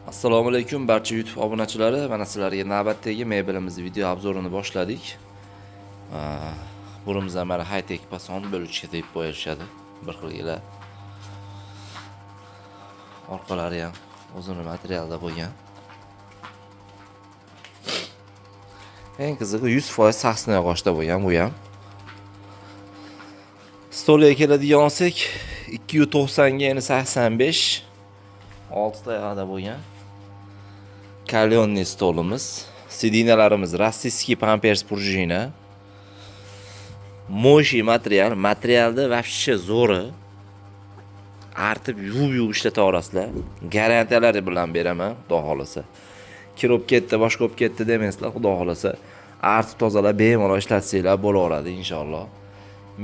Assalomu alaykum barcha YouTube obunachilari. Mana sizlarga navbatdagi mebelimiz video обзор ini boshladik. Bunimiz ham mana high-tech pason bo'luvchi deb qo'yishadi bir xilgilar. Orqalari ham o'zini materialda bo'lgan. Eng qizig'i 100% sasna yog'ochda bo'lgan bu ham. Stolga keladigan olsak 290 ga endi 85 6 tayog'ida bo'lgan. Kalyonniy stolimiz, сиденья larimiz российский pampers пружина. Мощный material, materialda вообще zo'ri. Artib yuvib-yuvib ishlata olasizlar. Garantiyalari bilan beraman, xudo xolasa. Kir bo'lib ketdi, boshqa bo'lib ketdi demaysizlar, xudo xolasa. Artib tozalab bemalol ishlatsanglar bo'laveradi inshaalloh.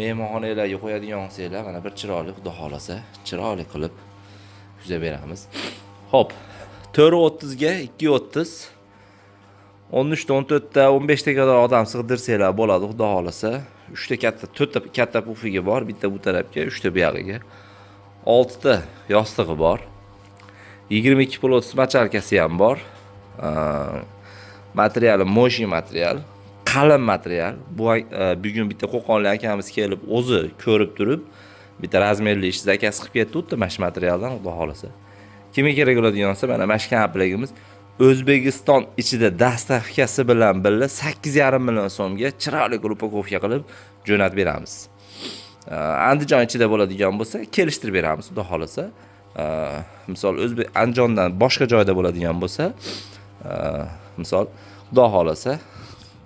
Mehmonxonalarga qo'yadigan olsanglar, mana bir chiroyli, xudo xolasa, chiroyli qilib tuzab beramiz. Xo'p, 4.30 ga 2.30, 13 ta, 14 ta, 15 ta kadar odam sig'dirsanglar bo'ladi, xudo xolasa. 3 ta katta, 4 ta katta pufigi bor, bitta bu tarafga, 3 ta bu yog'iga. 6 ta yostig'i bor. 22 pul 30 мочалка si ham bor. Materiali мощный material, qalin material. Bu bugun bitta qo'qonlik akamiz kelib o'zi ko'rib turib, bitta размер li ish заказ qilib ketdi xuddi mana shu materialdan, xudo xolasa. Kimga kerak bo'ladigan bo'lsa, mana mana shu komplegimiz O'zbekiston ichida доставка si bilan birga 8,5 million so'mga chiroyli упаковка qilib jo'natib beramiz. Andijon ichida bo'ladigan bo'lsa, kelishtirib beramiz, xudo xolasa. Misol O'zbek Andijondan boshqa joyda bo'ladigan bo'lsa, misol xudo xolasa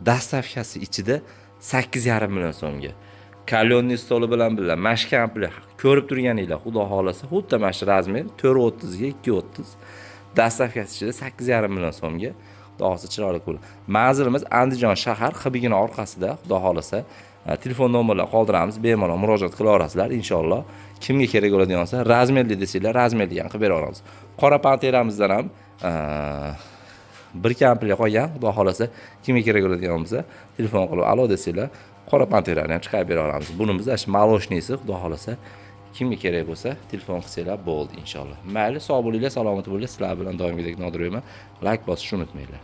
доставка si ichida 8,5 million so'mga. Kalyonniy stoli bilan birga mana shu komplekt ko'rib turganinglar, xudo xolasa, xuddi mana shu размер 4.30 ga 2.30 доставка si ichida 8,5 million so'mga, xudo xohlasa, chiroyli bo'ladi. Manzilimiz Andijon shahar, Xbgini orqasida, xudo xohlasa. Telefon nomerlar qoldiramiz, bemalol murojaat qila olasizlar inshaalloh. Kimga kerak bo'ladigan bo'lsa, размер li desanglar, размер li ham qilib bera olamiz. Qora panteramizdan ham bir komplekt qolgan, xudo xohlasa, kimga kerak bo'ladigan bo'lsa, telefon qilib alo desanglar, qora panterani ham chiqarib bera olamiz. Bunimiz shu молочный si, xudo xohlasa, kimga kerak bo'lsa, telefon qilsanglar bo'ldi inshaalloh. Mayli, sog' bo'linglar, salomat bo'linglar. Sizlar bilan doimgidek Nodir. Layk bosishni unutmanglar.